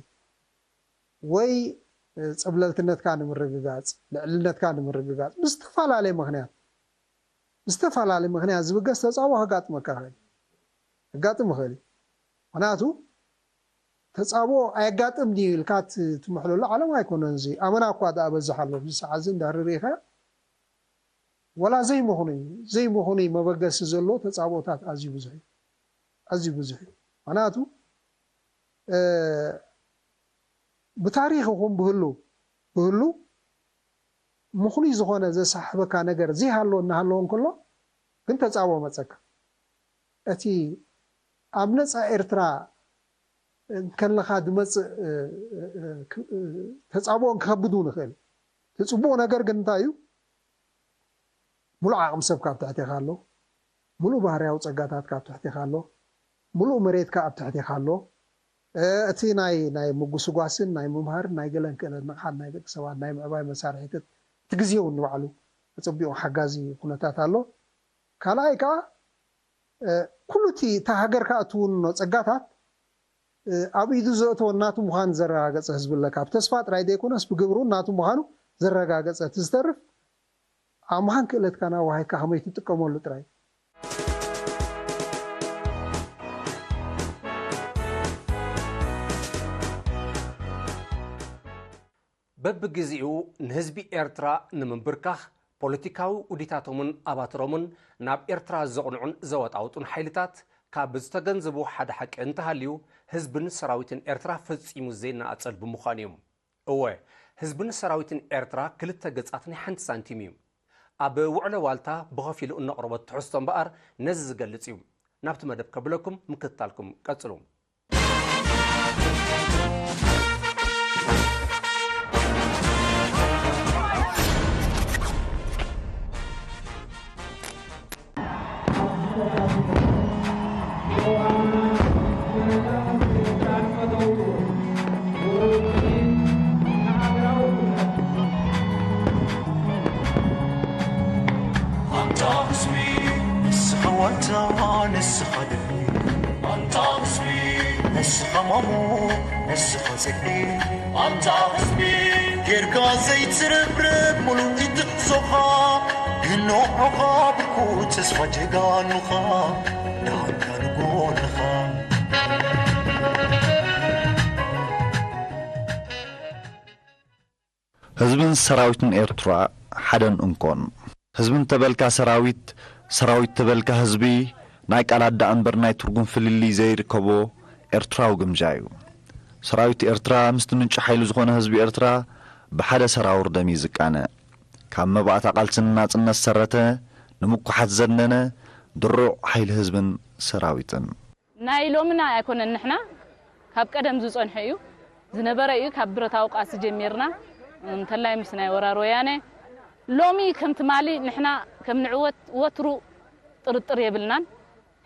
ወይ ጸብለልትነትካ ንምርግጋጽ ልዕልነትካ ንምርግጋጽ ብዝተፈላለየ ምኽንያት ብዝተፈላለየ ምኽንያት ዝብገስ ተጻብኦ ከጋጥመካ ይኽእል ከጋጥም ይኽእል እዩ ምኽንያቱ ተጻብኦ ኣየጋጥም ድዩ ኢልካ ትምሕለሉ ዓለም ኣይኮነን እዚ ኣመና እኳ ደኣ በዝሕ ኣሎ ብዚ ሰዓት እዚ እንድሕሪ ርኢኻ ወላ ዘይምኽኑይ ዘይምኽኑይ መበገሲ ዘሎ ተጻብኦታት ኣዝዩ ብዙሕ እዩ ኣዝዩ ብዙሕ እዩ ምኽንያቱ ብታሪኽ ይኹን ብህሉ ብህሉ ምኽኑይ ዝኾነ ዘሳሕበካ ነገር ዘይሃለወ እናሃለወ እንከሎ ግን ተጻብኦ መጸካ እቲ ኣብ ነጻ ኤርትራ እንከለኻ ዝመጽእ ተጻብኦ ክኸብድ እውን ይኽእል እቲ ጽቡቕ ነገር ግን እንታይ እዩ ሙሉእ ዓቕሚ ሰብ ካብ ትሕቴኻ ኣሎ፣ ሙሉእ ባህርያዊ ጸጋታት ካብ ትሕቴኻ ኣሎ፣ ሙሉእ መሬትካ ኣብ ትሕቴኻ ኣሎ። እቲ ናይ ናይ ምጉስጓስን ናይ ምምሃርን ናይ ገለን ክእለት ንቕሓት ናይ ደቂ ሰባት ናይ ምዕባይ መሳርሒታት እቲ ግዜ እውን ንባዕሉ ኣጸቢቑ ሓጋዚ ኩነታት ኣሎ። ካልኣይ ከዓ ኩሉ እቲ እታ ሃገርካ እትውንኖ ጸጋታት ኣብ ኢዱ ዘእተወ ናቱ ምዃን ዘረጋገጸ ህዝቢ ኣለካ። ብተስፋ ጥራይ ዘይኮነስ ብግብሪ እውን ናቱ ምዃኑ ዘረጋገጸ እቲ ዝተርፍ ኣምሃን ክእለትካ ናዋሃይካ ከመይ ትጥቀመሉ ጥራይ በብግዜኡ ንህዝቢ ኤርትራ ንምንብርካኽ ፖለቲካዊ ውዲታቶምን ኣባትሮምን ናብ ኤርትራ ዘቕንዑን ዘወጣውጡን ሓይልታት ካብ ዝተገንዘቡ ሓደ ሓቂ እንተሃልዩ ህዝብን ሰራዊትን ኤርትራ ፈጺሙ ዘይነኣጸል ብምዃኑ እዩ። እወ፣ ህዝብን ሰራዊትን ኤርትራ ክልተ ገጻት ናይ ሓንቲ ሳንቲም እዩ። ኣብ ውዕሎ ዋልታ ብኸፊሉ እነቕርቦ ትሕዝቶ እምበኣር ነዚ ዝገልጽ እዩ። ናብቲ መደብ ከብለኩም ምክትታልኩም ቀጽሉ። ንስኻ ድልዊ ኣንታ ህዝቢ፣ ንስኻ ማሙ፣ ንስኻ ጽድቂ ኣንታ ህዝቢ። ጌርካ ዘይትርብርብ ሙሉእ ኢትሕዞኻ፣ ግን ንዑኻ ብርኩ ተስፋ ጀጋኑኻ፣ ደሃንካ ንጎንኻ። ህዝብን ሰራዊትን ኤርትራ ሓደን እንኮን። ህዝቢ እንተበልካ ሰራዊት፣ ሰራዊት ተበልካ ህዝቢ፣ ናይ ቃላት ደኣ እምበር ናይ ትርጉም ፍልልይ ዘይርከቦ ኤርትራዊ ግምጃ እዩ። ሰራዊት ኤርትራ ምስቲ ምንጪ ሓይሊ ዝኾነ ህዝቢ ኤርትራ ብሓደ ሰራውር ደም እዩ ዝቃነ። ካብ መባእታ ቃልስን ናጽነት ሰረተ ንምኩሓት ዘነነ ድሩዕ ሓይሊ ህዝብን ሰራዊትን። ናይ ሎምና ኣይኮነን፣ ንሕና ካብ ቀደም ዝጸንሐ እዩ፣ ዝነበረ እዩ። ካብ ብረታዊ ቃልሲ ጀሚርና፣ እንተላይ ምስ ናይ ወራር ወያነ፣ ሎሚ ከም ትማሊ ንሕና ከም ንዕወት ወትሩ ጥርጥር የብልናን።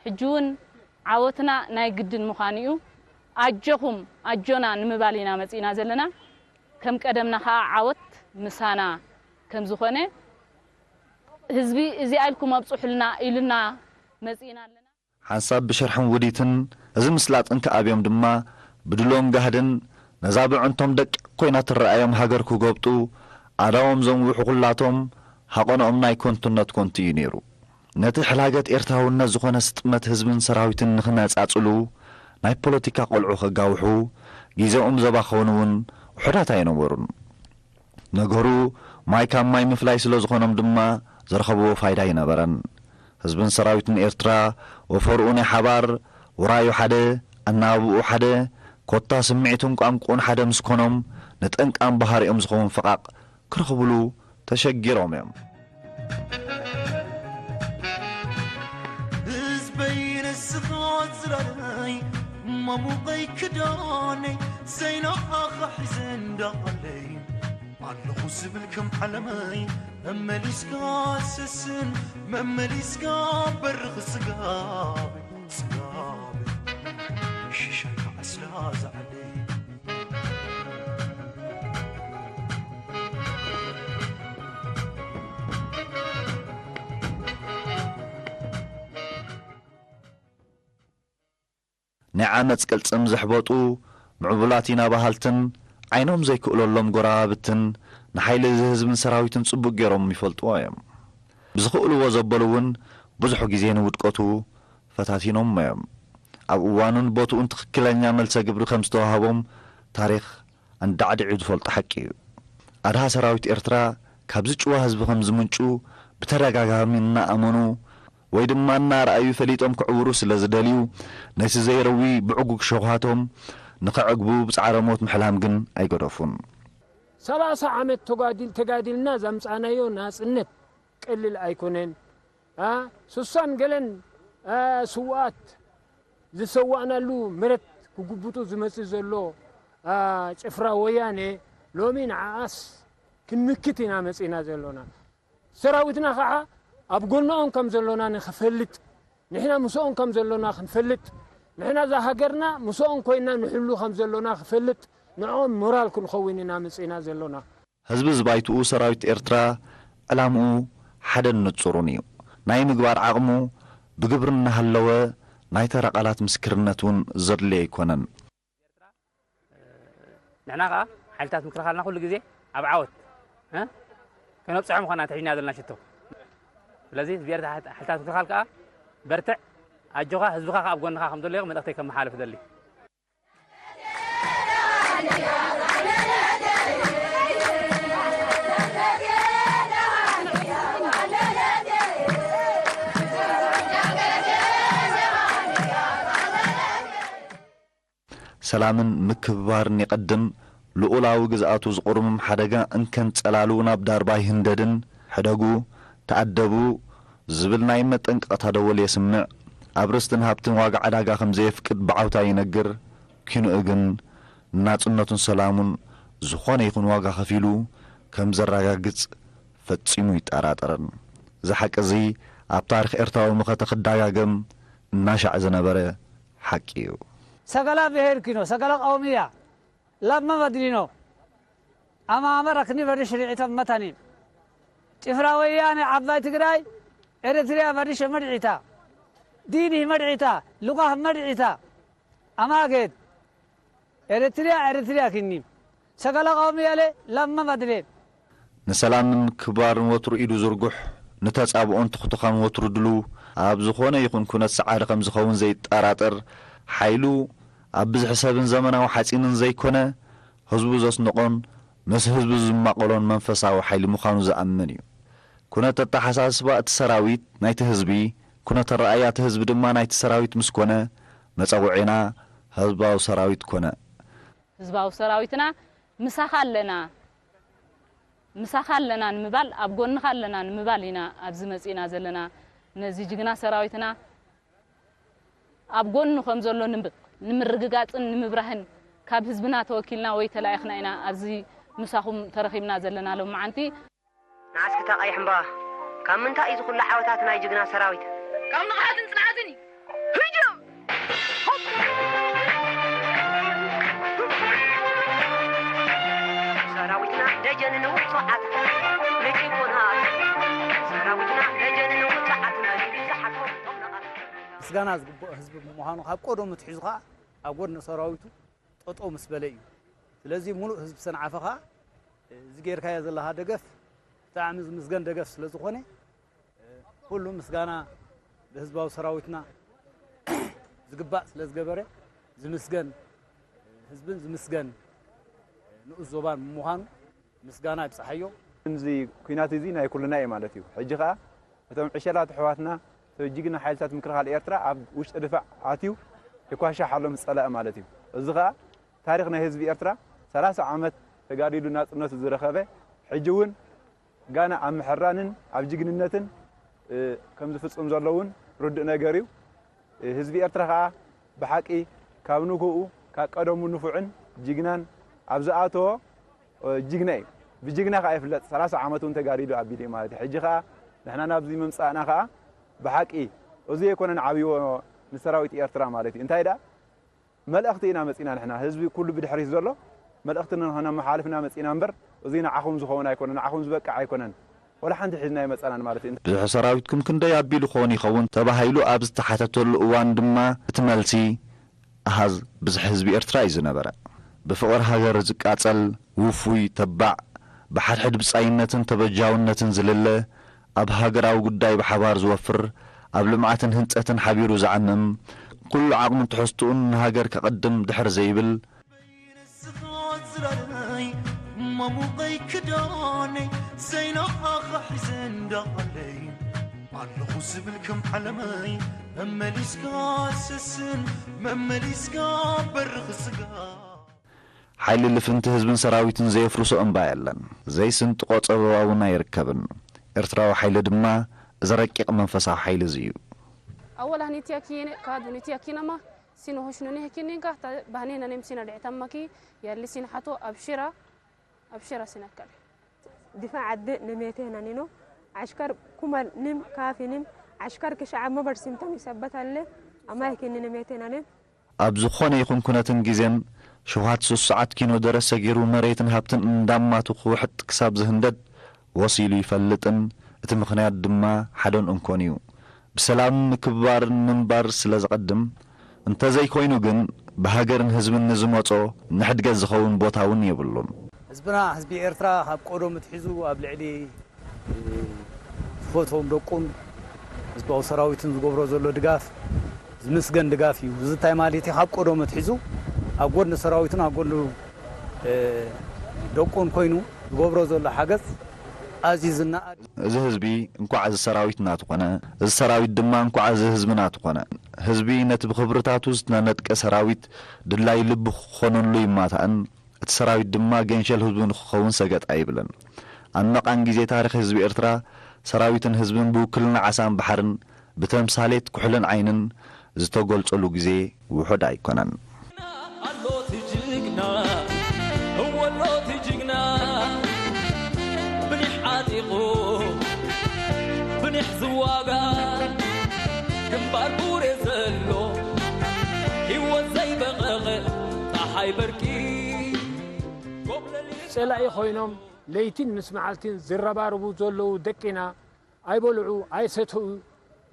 ሕጂ እውን ዓወትና ናይ ግድን ምዃኑ እዩ። ኣጆኹም፣ ኣጆና ንምባል ኢና መጺእና ዘለና። ከም ቀደምና ኸኣ ዓወት ምሳና ከም ዝኾነ ህዝቢ እዚኣ ኢልኩም ኣብጽሑልና ኢሉና መጺእና ኣለና። ሓንሳብ ብሽርሕን ውዲትን እዚ ምስላጥ እንክኣብዮም ድማ ብድሎም ጋህድን ነዛ ብዕንቶም ደቂቕ ኮይና ትረኣዮም ሃገር ክጎብጡ ኣእዳዎም ዘንውሑ ኩላቶም ሃቐኖኦም ናይ ኮንቱነት ኮንቱ እዩ ነይሩ። ነቲ ሕላገት ኤርትራውነት ዝኾነ ስጥመት ህዝብን ሰራዊትን ንኽነጻጽሉ ናይ ፖለቲካ ቆልዑ ከጋውሑ ግዜኦም ዘባኸኑ እውን ውሑዳት ኣይነበሩን። ነገሩ ማይ ካብ ማይ ምፍላይ ስለ ዝኾኖም ድማ ዝረኸብዎ ፋይዳ ኣይነበረን። ህዝብን ሰራዊትን ኤርትራ ወፈርኡ ናይ ሓባር፣ ውራዩ ሓደ፣ ኣናብብኡ ሓደ፣ ኮታ ስምዒቱን ቋንቁኡን ሓደ ምስ ኮኖም ንጠንቃን ባህሪኦም ዝኸውን ፈቓቕ ክረኽብሉ ተሸጊሮም እዮም። ህዝበይ ንስኻ ጽላለይ፣ ማሙቐይ ክዳነይ፣ ዘይናኻ ሒዘ እንዳቐለይ ኣለኹ ዝብል ከም ዓለመይ፣ መመሊስካ ሰስን፣ መመሊስካ በርኽ ጽጋበይ፣ ጽጋበይ፣ ሽሻይ ክዓስላ ዝዓደይ። ናይ ዓመጽ ቅልጽም ዘሕበጡ ምዕቡላት ኢና በሃልትን ዓይኖም ዘይክእለሎም ጎረባብትን ንሓይሊ እዚ ህዝብን ሰራዊትን ጽቡቕ ገይሮም ይፈልጥዎ እዮም። ብዝኽእልዎ ዘበሉ እውን ብዙሕ ግዜ ንውድቀቱ ፈታቲኖሞ እዮም። ኣብ እዋኑን ቦትኡን ትኽክለኛ መልሰ ግብሪ ከም ዝተዋህቦም ታሪኽ ኣንዳዕዲዑ ዝፈልጦ ሓቂ እዩ። ኣድሃ ሰራዊት ኤርትራ ካብዚ ጭዋ ህዝቢ ከም ዝምንጩ ብተደጋጋሚ እናኣመኑ ወይ ድማ እናረኣዩ ፈሊጦም ክዕውሩ ስለ ዝደልዩ፣ ነቲ ዘይረዊ ብዕጉግ ሸውሃቶም ንኸዕግቡ ብጻዕረ ሞት ምሕላም ግን ኣይገደፉን። ሰላሳ ዓመት ተጓዲል-፣ ተጋዲልና ዘምጻናዮ ናጽነት ቀሊል ኣይኮነን። ኣ፣ ሱሳን ገለን፣ ኣ፣ ስውኣት ዝሰዋእናሉ ምረት ክጉብጡ ዝመጽእ ዘሎ፣ ኣ፣ ጭፍራ ወያነ ሎሚ ንዓኣስ ክንምክት ኢና መጺእና ዘሎና። ሰራዊትና ኸዓ ኣብ ጎንኦም ከም ዘሎና ንኽፈልጥ፣ ንሕና ምስኦም ከም ዘሎና ክንፈልጥ፣ ንሕና እዛ ሃገርና ምስኦም ኮይና ንሕሉ ከም ዘሎና ክፈልጥ፣ ንዕኦም ሞራል ክንኸውን ኢና መጺእና ዘሎና። ህዝቢ ዝባይትኡ ሰራዊት ኤርትራ ዕላምኡ ሓደን ንጹሩን እዩ። ናይ ምግባር ዓቕሙ ብግብሪ እናሃለወ ናይ ተራ ቃላት ምስክርነት እውን ዘድልዮ ኣይኮነን። ንሕና ከኣ ሓይልታት ምክልኻልና ኩሉ ግዜ ኣብ ዓወት፣ እ፣ ከነብጽሖ ምዃንና ተሒዝና ዘለና ሽቶ። ስለዚ ህዝቢ ኤርትራ ሓይልታት ምክልኻል ከኣ በርትዕ፣ ኣጆኻ፣ ህዝብኻ ከኣ ኣብ ጎንኻ ከም ዘሎ መልእኽተይ ከመሓላልፍ እደሊ። ሰላምን ምክብባርን ይቐድም፣ ልኡላዊ ግዝኣቱ ዝቑርምም ሓደጋ እንከን ጸላሉ ናብ ዳርባ ይህንደድን፣ ሕደጉ፣ ተኣደቡ ዝብል ናይ መጠንቀቕታ ደወል የስምዕ፣ ኣብ ርስትን ሃብትን ዋጋ ዕዳጋ ከም ዘየፍቅድ ብዓውታ ይነግር፣ ኪንኡ ግን ናጽነቱን ሰላሙን ዝኾነ ይኹን ዋጋ ከፊሉ ከም ዘረጋግጽ ፈጺሙ ይጠራጠርን። እዚ ሓቂ እዚ ኣብ ታሪኽ ኤርትራዊ መኸተ ክደጋገም እናሻዕ ዝነበረ ሓቂ እዩ። ሰገላ ብሄር ኪኖ፣ ሰገላ ቀውምያ፣ ላማ መድሊኖ፣ ኣማመራ ክኒ በርሽ ሪዒታ መታኒ፣ ጭፍራ ወያነ ዓባይ ትግራይ፣ ኤርትሪያ በርሽ መድዒታ፣ ዲኒ መድዒታ፣ ልጓህ መድዒታ፣ ኣማገድ፣ ኤርትርያ፣ ኤርትርያ ክኒ፣ ሰገላ ቀውሚ ያለ፣ ላማ ባድሌ። ንሰላምን ክባርን ወትሩ ኢዱ ዝርጉሕ፣ ንተጻብኦን ትኽትኻን ወትሩ ድሉው፣ ኣብ ዝኾነ ይኹን ኩነት ሰዓሪ ከም ዝኸውን ዘይጠራጠር፣ ሓይሉ ኣብ ብዝሒ ሰብን ዘመናዊ ሓጺንን ዘይኮነ፣ ህዝቡ ዘስንቖን ምስ ህዝቡ ዝማቐሎን መንፈሳዊ ሓይሊ ምዃኑ ዝኣምን እዩ። ኩነት ኣተሓሳስባ እቲ ሰራዊት ናይቲ ህዝቢ፣ ኩነት ኣረኣእያ እቲ ህዝቢ ድማ ናይቲ ሰራዊት ምስ ኮነ፣ መጸውዒና ህዝባዊ ሰራዊት ኮነ። ህዝባዊ ሰራዊትና ምሳኻ ኣለና፣ ምሳኻ ኣለና ንምባል፣ ኣብ ጎንኻ ኣለና ንምባል ኢና ኣብዚ መጺእና ዘለና። ነዚ ጅግና ሰራዊትና ኣብ ጎኑ ከም ዘሎ ንምብ-፣ ንምርግጋጽን ንምብራህን ካብ ህዝብና ተወኪልና ወይ ተላኢኽና ኢና ኣብዚ ምሳኹም ተረኺብና ዘለና ሎማዓንቲ። ንዓስክታ ቀይሕ እምባ፣ ካብ ምንታይ እዩ ዝኹሉ ዓወታት ናይ ጅግና ሰራዊት? ካብ ንቕሓትን ጽንዓትን እዩ። ህጀም! ሰራዊትና ደጀን ንውጹዓት ንጭቁናት፣ ሰራዊትና ደጀን ንውጹዓት ንብዙሓት ጦብለቓት። ምስጋና ዝግብኦ ህዝቢ ብምዃኑ፣ ካብ ቀደሙ ኣትሒዙ ኸዓ ኣብ ጎድኒ ሰራዊቱ ጠጠው ምስ በለ እዩ። ስለዚ ሙሉእ ህዝቢ ሰንዓፈ ኸዓ እዚ ጌርካዮ ዘለኻ ደገፍ ብጣዕሚ ዝምስገን ደገፍ ስለ ዝኾነ፣ ኩሉ ምስጋና ንህዝባዊ ሰራዊትና ዝግባእ ስለ ዝገበረ ዝምስገን ህዝብን ዝምስገን ንኡስ ዞባን ብምዃኑ ምስጋና ይብጽሓዮ። እዚ ኲናት እዚ ናይ ኩልና እዩ ማለት እዩ። ሕጂ ኸኣ እቶም ዕሸላት ኣሕዋትና፣ እቶም ጅግና ሓይልታት ምክልኻል ኤርትራ ኣብ ውሽጢ ድፋዕ ኣትዩ ይኳሻሕ ኣሎ ምስ ጸላኢ ማለት እዩ። እዚ ኸኣ ታሪኽ ናይ ህዝቢ ኤርትራ፣ ሰላሳ ዓመት ተጋዲሉ ናጽነቱ ዝረኸበ፣ ሕጂ እውን ጋና ኣብ ምሕራንን ኣብ ጅግንነትን፣ እ፣ ከም ዝፍጽም ዘሎ እውን ርዱእ ነገር እዩ። እ፣ ህዝቢ ኤርትራ ኸኣ ብሓቂ ካብ ንግሆኡ ካብ ቀደሙ ንፉዕን ጅግናን ኣብ ዝኣተዎ፣ እ፣ ጅግና እዩ። ብጅግና ኸኣ ይፍለጥ። ሰላሳ ዓመት እውን ተጋዲሉ ኣቢሉ እዩ ማለት እዩ። ሕጂ ኸኣ ንሕና ናብዚ ምምጻእና ኸኣ ብሓቂ እዚ ኣይኮነን ዓብይዎ ንሰራዊት ኤርትራ ማለት እዩ። እንታይ ደኣ መልእኽቲ ኢና መጺና ንሕና። ህዝቢ ኩሉ ብድሕሪት ዘሎ መልእኽቲ ንኽነመሓላልፍ ኢና መጺና እምበር፣ እዚ ንዓኹም ዝኸውን ኣይኮነን፣ ንዓኹም ዝበቅዕ ኣይኮነን። ወላ ሓንቲ ሒዝና ኣይመጸናን ማለት እዩ። ብዝሒ ሰራዊትኩም ክንደይ ኣቢሉ ክኾን ይኸውን ተባሂሉ ኣብ ዝተሓተተሉ እዋን ድማ፣ እቲ መልሲ፣ ኣሃዝ ብዝሒ ህዝቢ ኤርትራ እዩ ዝነበረ። ብፍቕሪ ሃገር ዝቃጸል፣ ውፉይ፣ ተባዕ፣ ብሓድሕድ ብጻይነትን ተበጃውነትን ዝልለ፣ ኣብ ሃገራዊ ጉዳይ ብሓባር ዝወፍር፣ ኣብ ልምዓትን ህንጸትን ሓቢሩ ዝዓምም፣ ኩሉ ዓቕሙን ትሕዝትኡን ንሃገር ከቐድም ድሕር ዘይብል፣ በይነ ስኻት ዝላለይ፣ ማሙቐይ ክዳነይ፣ ዘይናኻ ሒዘ እንዳቐለይ፣ ኣለኹ ዝብል ከም ዓለመይ፣ መመሊስካ ሰስን፣ መመሊስካ በርኽ ስጋ። ሓይሊ ልፍንቲ ህዝብን ሰራዊትን ዘየፍርሶ እምባ የለን፣ ዘይስንጥቆ ጸበባ እውን ኣይርከብን። ኤርትራዊ ሓይሊ ድማ እዚ ረቂቕ መንፈሳዊ ሓይሊ እዚ እዩ። Awala nitiya kiyene kadu nitiya kinama sino hoshno ne kinninka ta bahne nanem sina de tamaki yalli sin hato abshira abshira sinakale. دفاع عد نميته نانينو عشكر كمال نم كافي نم عشكر كشعب مبرسم تمي سبت الله أما يكني نميته نانيم. ኣብ ዝኾነ ይኹን ኩነትን ግዜን ሸውሃት ሱሱዓት ኪኖ ደረት ሰጊሩ መሬትን ሃብትን እንዳማቱ ክውሕጥ ክሳብ ዝህንደድ ወሲሉ ይፈልጥን እቲ ምኽንያት ድማ ሓደን እንኮን እዩ። ብሰላምን ምክብባርን ምንባር ስለ ዘቐድም፣ እንተዘይኮይኑ ግን ብሃገርን ህዝብን ንዝመጾ ንሕድገት ዝኸውን ቦታ እውን የብሉን። ህዝብና፣ ህዝቢ ኤርትራ ካብ ቀደሙ ኣትሒዙ ኣብ ልዕሊ ዝፈትዎም ደቁን ህዝባዊ ሰራዊትን ዝገብሮ ዘሎ ድጋፍ ዝምስገን ድጋፍ እዩ። እዚ እንታይ ማለት እዩ? ካብ ቀደሙ ኣትሒዙ ኣብ ጎድኒ ሰራዊትን ኣብ ጎድኒ፣ እ፣ ደቁን ኮይኑ ዝገብሮ ዘሎ ሓገዝ ኣዝዩ ዝነኣድ እዩ። እዚ ህዝቢ እንኳዕ እዚ ሰራዊት ናቱ ኮነ፣ እዚ ሰራዊት ድማ እንኳዕ እዚ ህዝቢ ናቱ ኮነ። ህዝቢ ነቲ ብኽብርታቱ ዝተነጥቀ ሰራዊት ድላይ ልቢ ክኾነሉ ይማታእን፣ እቲ ሰራዊት ድማ ገንሸል ህዝቡ ንክኸውን ሰገጥ ኣይብልን። ኣብ መቓን ግዜ ታሪኽ ህዝቢ ኤርትራ፣ ሰራዊትን ህዝብን ብውክልና ዓሳን ባሕርን፣ ብተምሳሌት ኩሕልን ዓይንን ዝተገልጸሉ ግዜ ውሑድ ኣይኮነን። ኣሎቲ ጅግና፣ እወ ኣሎቲ ጅግና፣ ብኒሕ ዓጢቑ፣ ብኒሕ ዝዋጋ፣ ግንባር ቡሬ ዘሎ፣ ህይወት ዘይበቐቐ፣ ጸሓይ በርቂ፣ ጎብለል ጸላኢ ኮይኖም ለይቲን ምስ መዓልቲን ዝረባረቡ ዘለዉ ደቂና ኣይበልዑ ኣይሰትኡ።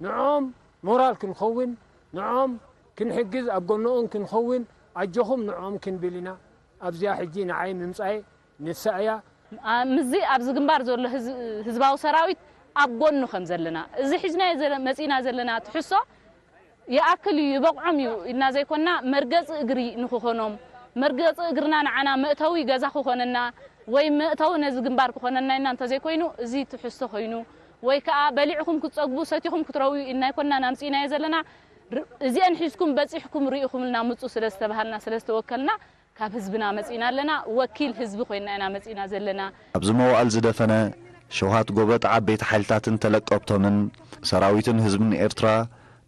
ንዕኦም ሞራል ክንኸውን፣ ንዕኦም ክንሕግዝ፣ ኣብ ጎንኦም ክንኸውን፣ ኣጆኹም ንዕኦም ክንብል ኢና። ኣብዚኣ ሕጂ ንዓይ ምምጻኤ ንሳ እያ። ምስዚ ኣብዚ ግንባር ዘሎ ህዝባዊ ሰራዊት ኣብ ጎኑ ከም ዘለና፣ እዚ ሒዝናዮ መጺእና ዘለና ትሕሶ ይኣክል እዩ፣ ይበቕዖም እዩ ኢልና ዘይኮንና፣ መርገጺ እግሪ ንክኾኖም፣ መርገጺ እግርና ንዓና መእተዊ ገዛ ክኾነና ወይ መእተዊ ነዚ ግንባር ክኾነና ኢልና እንተዘይኮይኑ፣ እዚ ትሕዝቶ ኮይኑ ወይ ከኣ በሊዕኹም ክትጸግቡ ሰቲኹም ክትረውዩ ኢልና ኣይኮንናን ኣምጺእናዮ ዘለና። እዚአን ሒዝኩም በጺሕኩም ርኢኹምልና ምጹ ስለ ዝተባሃልና ስለ ዝተወከልና ካብ ህዝብና መጺእና ኣለና። ወኪል ህዝቢ ኮይና ኢና መጺእና ዘለና። ኣብዚ መዋእል ዝደፈነ ሸውሃት ጎበጥ ዓበይቲ ሓይልታትን ተለቀብቶምን ሰራዊትን ህዝብን ኤርትራ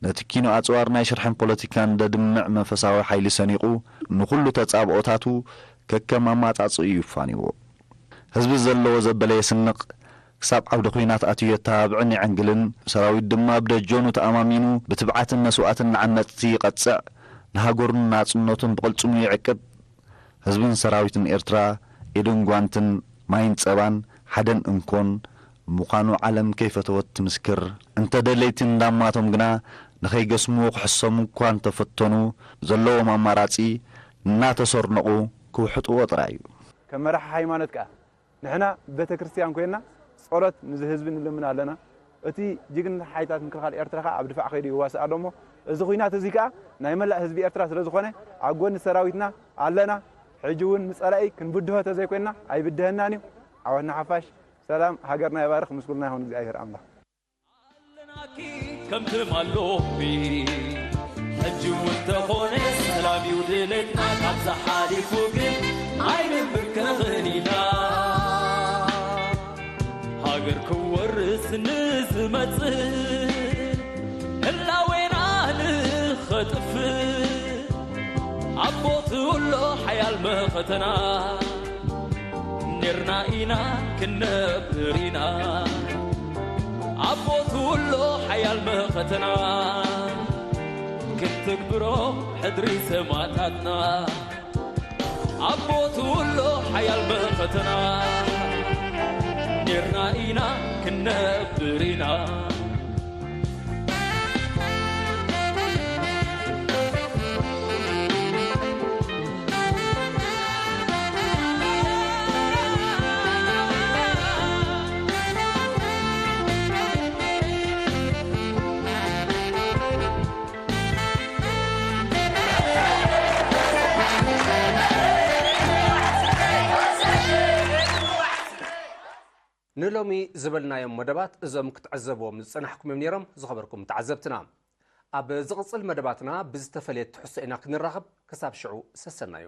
ነቲ ኪኖ ኣጽዋር ናይ ሽርሕን ፖለቲካን ደድምዕ መንፈሳዊ ሓይሊ ሰኒቑ ንኹሉ ተጻብኦታቱ ከከም ኣማጻጽኡ ይፋንዎ። ህዝቢ ዘለዎ ዘበለ የስንቕ፣ ክሳብ ዓውደ ኹናት ኣትዩ የተባብዕን የዐንግልን፣ ሰራዊት ድማ ብደጀኑ ተኣማሚኑ ብትብዓትን መስዋእትን ንዓመጽቲ ይቐጽዕ፣ ንሃገሩን ናጽነቱን ብቕልጽሙ ይዕቅብ። ህዝብን ሰራዊትን ኤርትራ ኢድን ጓንትን ማይን ጸባን ሓደን እንኮን ምዃኑ ዓለም ከይፈተወት ትምስክር። እንተ ደለይቲ እንዳማቶም ግና ንኸይገስምዎ ክሕሰሙ እኳ እንተፈተኑ ዘለዎም ኣማራጺ እናተሰርነቑ ክውሕጥዎ ጥራይ እዩ። ከም መራሒ ሃይማኖት ከኣ ንሕና ቤተ ክርስቲያን ኮይና ጸሎት ንዚ ህዝቢ ንልምን ኣለና። እቲ ጅግንነት ሓይልታት ምክልኻል ኤርትራ ከኣ ኣብ ድፋዕ ከይዱ ይዋሳእ ኣሎ እሞ እዚ ኹናት እዚ ከኣ ናይ መላእ ህዝቢ ኤርትራ ስለ ዝኾነ ኣብ ጎኒ ሰራዊትና ኣለና። ሕጂ እውን ንጸላኢ ክንብድሆ ተዘይኮይንና ኣይብድሀናን እዩ። ዓወት ንሓፋሽ። ሰላም ሃገርና ይባርኽ። ምስጉና ይኹን እግዚኣብሔር ኣምላኽ። ኣለናኪ ከም ትማል ሎሚ ሕጂ እውን ተኾነ ሰላም እዩ ድሌትና ካብዛ ሓሊፉ ግን ኣይንብርከኽን ኢና ሃገር ክወርስ ንዝመጽእ ህላዌና ንኸጥፍእ ኣቦቱ ኣሎ ሓያል መኸተና ኔርና ኢና ክንነብር ኢና ኣቦቱ ኣሎ ሓያል መኸተና ክንትግብሮ ሕድሪ ሰማእታትና ኣቦቱ ኣሎ ሓያል መኸተና ኔርና ኢና ክንነብር ኢና ንሎሚ ዝበልናዮም መደባት እዞም ክትዕዘብዎም ዝጸናሕኩም እዮም ነይሮም። ዝኸበርኩም ተዓዘብትና፣ ኣብ ዝቕጽል መደባትና ብዝተፈልየ ትሕዝቶ ኢና ክንራኸብ። ክሳብ ሽዑ ሰሰናዩ።